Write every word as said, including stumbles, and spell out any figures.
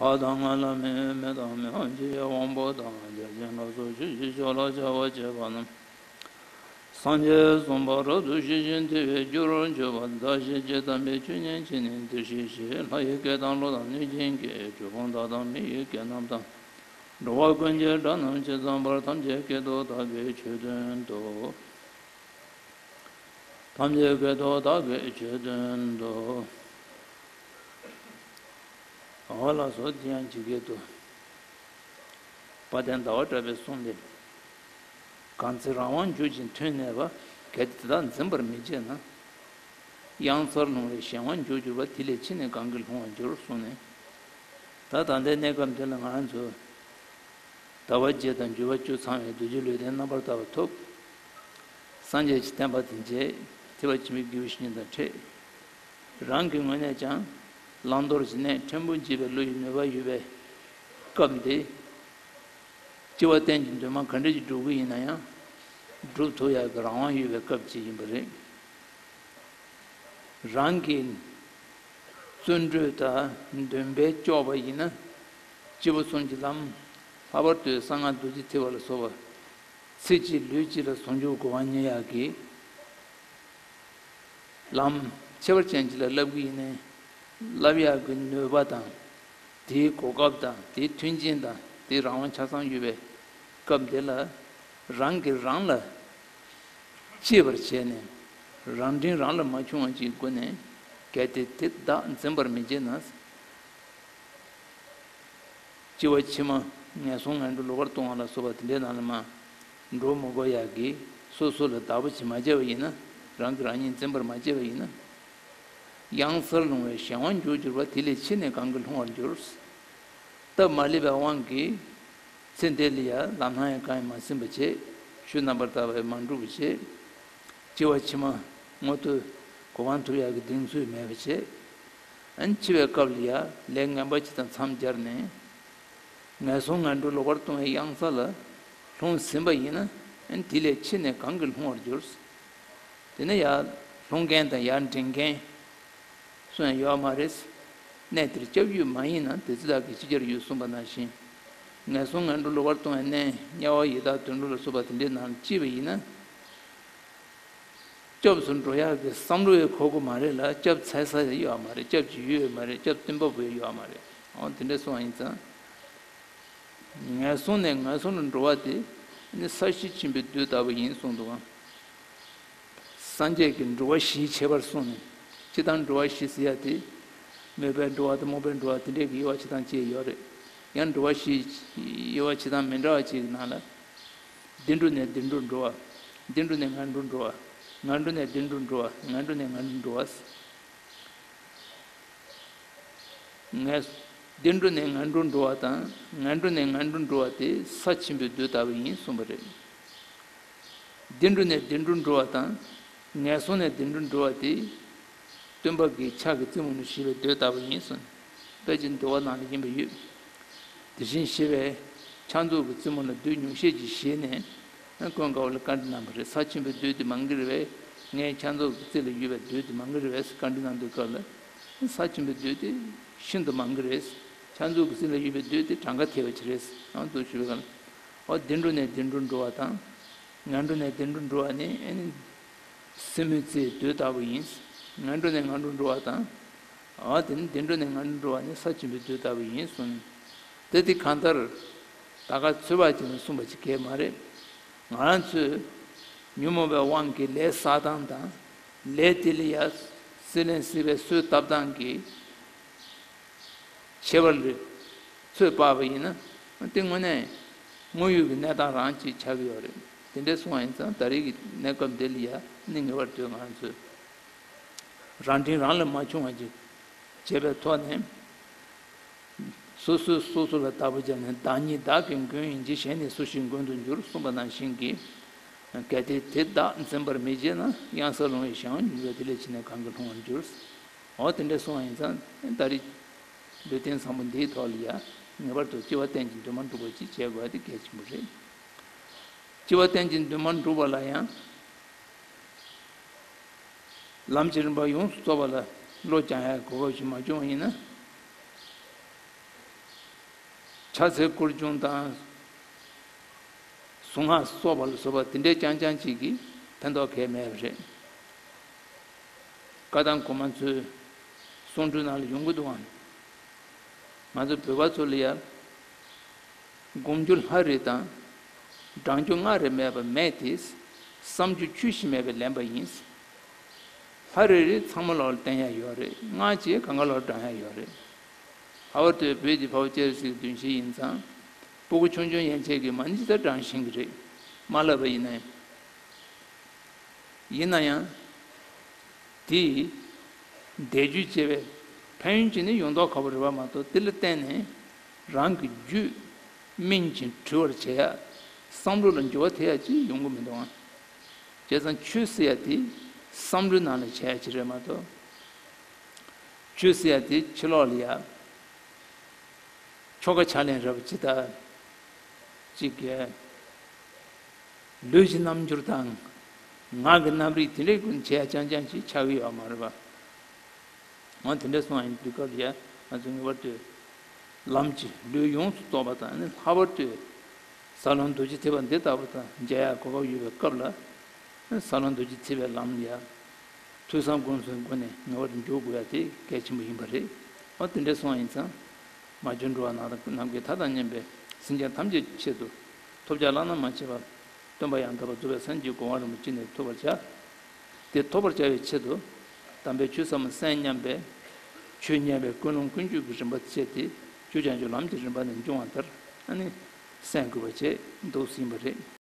ལྷ་དང་ལྷ་མིན་མི་དང་མི་དབང་ཆེ་བའི་དབང་པོ་དང་བརྒྱ་བྱིན་ལ་སོགས་ཆོས་ཀྱི་ཕྱོགས་ལ་བྱ་བ་བྱེད་པ་རྣམས། སངས་རྒྱས་གསུམ་པ་རབ་ཏུ་ཞི་ཞིང་དེ་བས་རྒྱུར་གྱུར་པ། བདག་གཞན་གྱི་དམ་པའི་ཆོས་ཉན་བྱས་ནས་འདིར་གཤེགས་ཤིང་། ལྷ་ཡི་སྐད་དང་ཀླུ་དང་གནོད་སྦྱིན་སྐད། གྲུལ་བུམ་དག་དང་མི་ཡི་སྐད་རྣམས་དང་། འགྲོ་བ་ཀུན་གྱི་སྒྲ་རྣམས་ཇི་ཙམ་པར། ཐམས་ཅད་སྐད་དུ་བདག་གིས་ཆོས་བསྟན་ཏོ། ཐམས་ཅད་སྐད་དུ་བདག་གིས་ཆོས་བསྟན་ཏོ། འོ་ལགས་སོ། དེ་ཡང་ཇི་སྐད་དུ། དཔལ་ལྡན་ཟླ་བ་གྲགས་པས་གསུངས་ཏེ། གང་ཚེ་རང་དབང་འཇུག་ཅིང་མཐུན་གནས་པ། གལ་ཏེ་དེ་དག་འཛིན་པར་མི་བྱེད་ན། གཡང་སར་ལྷུང་བའི་གཞན་དབང་འཇུག་གྱུར་པ། དེ་ལས་ཕྱིས་ནས་གང་གིས་ལྷུང་བར་འགྱུར་གསུངས་ནས། ད་ད་ལྟའི་གནས་སྐབས་འདི་ལ་ང་རང་ཚོ་ཟླ་བ་བརྒྱད་དང་འགྱུར་བ་བཅུ་ཚང་བའི་རྡོ་རྗེ་ལུས་རྟེན་རྣམ་པར་དག་པ་ཐོབ། སངས་རྒྱས་ཀྱི་བསྟན་པ་དེ་མཇལ། ཐེག་པ་ཆེན་པོའི་དགེ་བའི་བཤེས་གཉེན་དང་འཕྲད། རང་གི་ངོས་ནས་ཀྱང་བླང་དོར་གྱི་གནས་ཕྲན་བུ་འབྱེད་པའི་བློ་ཡི་ནུས་པ་ཡོད་པའི་སྐབས་འདི། སྤྱི་བོ་གཏན་གྱི་འདུན་མ་ག་འདྲ་ཞིག་སྒྲུབ་ཀྱི་ཡིན་ན་ཡང་། སྒྲུབ་ཐུབ་ཡག་གི་རང་དབང་ཡོད་པའི་སྐབས་ཅིག་ཡིན་པ་རེད། རང་གི་བརྩོན་འགྲུས་དང་འདུན་པས་ལྕོགས་པ་ཡིན་ན། སྤྱི་བོ་གསུམ་གྱི་ལམ། ལྷག་པར་དུ་གསང་སྔགས་རྡོ་རྗེ་ཐེག་པ་ལ་སོགས་པ། ཚེ་གཅིག་ལུས་གཅིག་ལ་ཟུང་འཇུག་གོ་འཕང་བརྙེས་ཡག་གི་ལམ་ཁྱད་པར་ཅན་ཅིག་ལ་བསླབ་ཀྱི་ཡིན་ནའི། བསླབ་ཡག་གི་ནུས་པ་དང་། དེའི་གོ་སྐབས་དང་། དེའི་མཐུན་རྐྱེན་དང་། དེའི་རང་དབང་ཆ་ཚང་ཡོད་པའི་སྐབས་འདི་ལ། རང་གིས་རང་ལ་གཅེས་པར་བྱས་ནས། རང་དྲིན་རང་ལ་མ་ཆུང་བ་ཅིག་སྒོ་ནས། གལ་ཏེ་དེ་དག་འཛིན་པར་མི་བྱེད་ན། སྤྱི་བོ་ཕྱི་མ་ངན་སོང་ངན་འགྲོ་ལོག་པར་ལྟུང་བ་ལ་སོགས་པ་དེ་འདྲའི་ནང་ལ་མ་འགྲོ་མི་དགོས་ཡག་གི། སོ་སོ་ལ་བདག་པོ་བྱེད་མ་བྱས་པ་ཡིན་ན། རང་གིས་རང་ཉིད་འཛིན་པར་མ་བྱས་པ་ཡིན་ན། གཡང་སར་ལྷུང་བའི་གཞན་དབང་འཇུག་གྱུར་པ། དེ་ལས་ཕྱིས་ནས་གང་གིས་ལྷུང་བར་འགྱུར། སྟབས་མ་ལེགས་པའི་དབང་གིས། ཚེ་འདི་ལ་ཡང་ལམ་སྣང་ཡང་གང་ཡང་མ་ཟིན་པ་བྱས། ཆོས་རྣམ་པར་དག་པ་ཡང་མ་འགྲུབ་པ་བྱས། སྤྱི་བོ་ཕྱི་མ་མངོན་མཐོའི་གོ་འཕང་ཐོབ་ཡག་གི་གདེང་ཚོད་མེད་པ་བྱས། ཨ་ནི་འཆི་བའི་སྐབས་ལ་ཡང་ལས་ངན་པ་ཅིག་དང་མཚམས་སྦྱར་ནས། ངན་སོང་ངན་འགྲོ་ལོག་པར་ལྟུང་བའི་གཡང་ས་ལ་ལྷུང་ཟིན་པ་ཡིན་ན། ཨ་ནི་དེ་ལས་ཕྱིས་ནས་གང་གིས་ལྷུང་བར་འགྱུར། དེ་ནས་ཡར་ལྷུང་མཁན་དང་ཡར་འདྲེན་མཁན་སུ་ཡང་ཡོད་མ་རེད། གནས་དེར་སྐྱབས་ཡུལ་མ་ཡིན་ན། དེ་ཚེ་བདག་གིས་ཅི་བྱར་ཡོད་གསུངས་པ་ནང་བཞིན། ངན་སོང་ངན་འགྲོ་ལོག་པར་ལྟུང་བའི་གནས། དམྱལ་བ་ཡི་དྭགས་དུད་འགྲོ་ལ་སོགས་པ་དེ་འདྲའི་ནང་ལ་སྐྱེས་པ་ཡིན་ན། སྐྱབས་སུ་འགྲོ་ཡག་གི་བསམ་བློ་ཡང་འཁོར་གྱི་མ་རེད་ལ། སྐྱབས་འཚོལ་ས་ཡང་ཡོད་མ་རེད། སྐྱབས་ཀྱི་ཡུལ་ཡོད་མ་རེད། སྐྱབས་བསྟུན་པ་པོ་ཡང་ཡོད་མ་རེད། འོ་དེ་འདྲ་སོང་བ་ཡིན་ཙང་། ངན་སོང་ནས་ངན་སོང་ལ་འགྲོ་བ་དེ་ནི་ས་གཞི་ཆེན་པོའི་རྡུལ་ལྟ་བུ་ཡིན་གསུངས་འདུག་ག། སངས་རྒྱས་ཀྱིས་འགྲོ་བ་བཞིའི་ཁྱད་པར་གསུངས་ནས། སྤྱིར་བཏང་འགྲོ་བ་བཞི་ཟེར་ཡ་དེ། མོས་པའི་འགྲོ་བ་དང་། རྨོངས་པའི་འགྲོ་བ། དེ་འདྲའི་གི་དབྱེ་བ་ཕྱེ་སྟངས་བཅས་ཡོད་རེད། ཡང་འགྲོ་བ་བཞིའི་དབྱེ་བ་ཕྱེ་སྟངས་མི་འདྲ་བ་ཅིག་གི་ནང་ལ། འདི་འགྲོ་ནས་འདི་འགྲོར་འགྲོ་བ། འདི་འགྲོ་ནས་ང་འགྲོར་འགྲོ་བ། ང་འགྲོ་ནས་འདི་འགྲོར་འགྲོ་བ། ང་འགྲོ་ནས་ང་འགྲོར་འགྲོ་བ། ངས། འདི་འགྲོ་ནས་ང་འགྲོར་འགྲོ་བ་དང་། ང་འགྲོ་ནས་ང་འགྲོར་འགྲོ་བ་དེ་ས་ཆེན་པོའི་རྡུལ་ལྟ་བུ་ཡིན་གསུངས་པ་རེད། འདི་འགྲོ་ནས་འདི་འགྲོར་འགྲོ་བ་དང་། ངན་སོང་ནས་འདི་འགྲོར་འགྲོ་བ་དེ། སྟོན་པ་གིས་ཕྱག་གི་རྩེ་མོ་ནས་བཞེས་པའི་རྡུལ་ལྟ་བུ་ཡིན་གསུངས། དཔེ་ཅིག་འདུལ་བ་ནང་ལ་ཡིན་པ་ཡོད། དེ་བཞིན་གཤེགས་པས་ཕྱག་མཛུབ་ཀྱི་རྩེ་མོ་ལ་རྡུལ་ཉུང་ཤས་ཅིག་བཞེས་ནས། ཀུན་དགའ་བོ་ལ་བཀའ་འདྲི་གནང་བ་རེད། ས་ཆེན་པོའི་རྡུལ་དེ་མང་གི་རེད་པས། ངའི་ཕྱག་མཛུབ་ཀྱི་རྩེ་ལ་ཡོད་པའི་རྡུལ་དེ་མང་གི་རེད་པས་བཀའ་འདྲི་གནང་དུས་སྐབས་ལ། ས་ཆེན་པོའི་རྡུལ་དེ་ཤིན་ཏུ་མང་གི་རེད། ཕྱག་མཛུབ་ཀྱི་རྩེ་ལ་ཡོད་པའི་རྡུལ་དེ་གྲངས་ཀ་ཐེབས་པ་ཅིག་རེད། ཨང་དུ་ཞུ་བའི་སྐབས་ལ། འོ་འདི་འགྲོ་ནས་འདི་འགྲོར་འགྲོ་བ་དང་། ང་འགྲོ་ནས་འདི་འགྲོར་འགྲོ་བ་ནི་ཨ་ནི། སེན་མོའི་རྩེའི་རྡུལ་ལྟ་བུ་ཡིན། ང་འགྲོ་ནས་ང་འགྲོར་འགྲོ་བ་དང་། འོ་དེ་ནི་འདི་འགྲོ་ནས་ང་འགྲོར་འགྲོ་བ་ནི་ས་ཆེན་པོའི་རྡུལ་ལྟ་བུ་ཡིན་གསུངས། དེ་དེ་གང་ལྟར། ད་ག་ཚོད་དཔག་བྱས་ནས་གསུངས་པ་ཅིག་གས་མ་རེད། ང་རང་ཚོས་ཉོན་མོངས་པའི་དབང་གིས་ལས་བསགས་སྟངས་དང་། ལས་དེ་ལ་ཡ་སྲེད་ལེན་སྲེད་པའི་གསོས་བཏབ་སྟངས་ཀྱི་ཁྱད་པར་ལས་ཚོད་དཔག་པ་ཡིན་ན། དེ་དངོས་གནས་དངོས་ཡོད་ཀྱི་གནས་སྟངས་རང་ཅིག་ཆགས་ཀྱི་ཡོད་རེད། དེ་འདྲའི་སོང་བ་ཡིན་ཙང་ད་རེས་ཀྱི་གནས་སྐབས་འདི་ལ་ཡ་ནི་ངེས་པར་དུ་ང་ཚོས་རང་དྲིན་རང་ལ་མ་ཆུང་བ་ཅིག་བྱས་པའི་ཐོག་ནས། སོ་སོས་སོ་སོ་ལ་བདག་པོ་བྱས་ནས། བདག་ཉིད་བདག་གི་མགོན་ཡིན་གྱི། གཞན་ནི་སུ་ཞིག་མགོན་དུ་འགྱུར་གསུངས་པ་ནང་བཞིན་གྱི། གལ་ཏེ་དེ་དག་འཛིན་པར་མི་བྱེད་ན། གཡང་སར་ལྷུང་བའི་གཞན་དབང་འཇུག་གྱུར་པ། དེ་ལས་ཕྱིས་ནས་གང་གིས་ལྷུང་བར་འགྱུར། འོ་དེ་འདྲ་སོང་བ་ཡིན་ཙང་ད་རེས་ལུས་རྟེན་བཟང་པོ་འདིའི་ཐོག་ལ་ཡ་ངེས་པར་དུ་སྤྱི་བོ་གཏན་གྱི་འདུན་མ་འགྲུབ་པ་ཅིག་བྱེད་དགོས་པ་དེ་གལ་ཆེན་པོ་རེད། སྤྱི་བོ་གཏན་གྱི་འདུན་མ་འགྲུབ་པ་ལ་ཡང་། ལམ་གྱི་རིམ་པ་ཡོངས་སུ་རྫོགས་པ་ལ་བློ་སྦྱང་ཡག་གོ་སྐབས་ཤིག་མ་བྱུང་བ་ཡིན་ན། ཕྱག་འཚལ་སྐོར་སྦྱོང་དང་། གཟུངས་སྔགས་གསོག་པ་ལ་སོགས་པ་དེ་འདྲའི་རྐྱང་རྐྱང་ཅིག་གིས་ཕན་ཐོགས་གང་ཡང་མེད་པ་རེད། བཀའ་དང་གོང་མ་ཚོའི་གསུང་སྒྲོས་ནང་ལ་ཡོང་གི་འདུག་ཨང་། ང་ཚོ་བོད་པ་ཚོ་ལ་ཡ། སྒོམ་རྒྱུ་ལྷ་རེ་དང་། བགྲང་རྒྱུ་སྔགས་རེ་མེད་པ་མེད་དེ། བསམ་རྒྱུ་ཆུ་ཞིག་མེད་པའི་ལན་པ་ཡིན། ལྷ་རེ་རེ་ཚང་མ་ལོག་ལ་བསྟེན་ཡ་ཡོད་རེད། སྔགས་ཀྱིས་གང་ག་ལོག་བགྲང་ཡ་ཡོད་རེད། ལྷག་པར་དུ་བོད་ཀྱི་འཕགས་པ་སྤྱན་རས་གཟིགས་གདུལ་ཞིང་ཡིན་ཙང་། སྤུ་གུ་ཆུང་ཆུང་ཡན་ཆད་ཀྱིས་མ་ཎི་ཇི་ལྟར་བགྲང་བཞིན་གྱི་རེད། མ་བསླབས་པ་ཡིན་ན་ཡང་། ཡིན་ན་ཡང་། དེ། བཟླས་བརྗོད་བྱས་པའི་ཕན་ཡོན་ཅིག་ནི་ཡོང་མདོག་ཁ་པོ་རེད་པ་མ་གཏོགས། དེ་ལ་བརྟེན་ནས་རང་གི་རྒྱུད་སྨིན་ཅིང་གྲོལ་བར་བྱེད་ཡ། བསམ་བློ་ལ་འགྱུར་བ་ཐེབས་ཡ་ཅིག་ཡོང་གི་མི་འདུག་ཨང་། བྱས་ཙང་ཆོས་ཟེར་ཡ་དེ་བསམ་བློའི་ནང་ལ་བྱེད་ཡ་ཅིག་རེད་མ་གཏོགས། ཆོས་ཟེར་ཡ་དེ་ཕྱི་ལོགས་ལ་ཡ། ཆོ་ག་ཕྱག་ལེན་རབ་ཅིག་དང་། ཅིག་གི། ལུས་ཀྱི་རྣམ་འགྱུར་དང་། ངག་གི་རྣམ་རིག་དེ་འདྲའི་ཀུན་བྱེད་ཡ་རྐྱང་རྐྱང་ཅིག་ཆགས་ཀྱི་ཡོད་མ་རེད་པ། འོ་དེ་འདྲ་སོང་ཡིན་དུས་སྐབས་ལ་ཡ། ང་ཚོ་ངེས་པར་དུ། ལམ་གྱི་ལུས་ཡོངས་སུ་རྟོགས་པ་དང་། ཨ་ནི་ལྷག་པར་དུ། ཟབ་ལམ་རྡོ་རྗེ་ཐེག་པ་འདི་ལྟ་བུ་དང་མཇལ་ཡ་གོ་སྐབས་ཡོད་པའི་སྐབས་ལ། ཟབ་ལམ་རྡོ་རྗེ་ཐེག་པའི་ལམ་ལ་ཡ། ཐོས་བསམ་སྒོམ་གསུམ་སྒོ་ནས་ངེས་པར་དུ་འཇུག་དགོས་ཡ་དེ་གལ་ཆེན་པོ་ཡིན་པ་རེད། འོ་དེ་འདྲ་སོང་བ་ཡིན་ཙང་། མ་གྱུར་འགྲོ་བ་ནམ་ནམ་མཁའི་མཐའ་དང་མཉམ་པའི་སེམས་ཅན་ཐམས་ཅད་ཆེད་དུ། ཐོབ་བྱ་བླ་ན་མ་མཆིས་པ། སྟོན་པ་ཡང་དག་པར་རྫོགས་པའི་སངས་རྒྱས་གོ་འཕང་རིན་པོ་ཆེ་ནི་ཐོབ་པར་བྱ། དེ་ཐོབ་པར་བྱ་བའི་ཆེད་དུ། དམ་པའི་ཆོས་ཟབ་མོ་གསན་སྙམ་པའི། ཆོས་ཉན་པའི་ཀུན་སློང་ཀུན་སྤྱོད་ཀྱི་རིམ་པ་བཅས་ཏེ། ཆོས་བྱང་ཆུབ་ལམ་གྱི་རིམ་པ་ནས་འབྱུང་བ་ལྟར་ཨ་ནི། གསན་དགོས་པ་བཅས་འདུག་ཟིན་པ་རེད།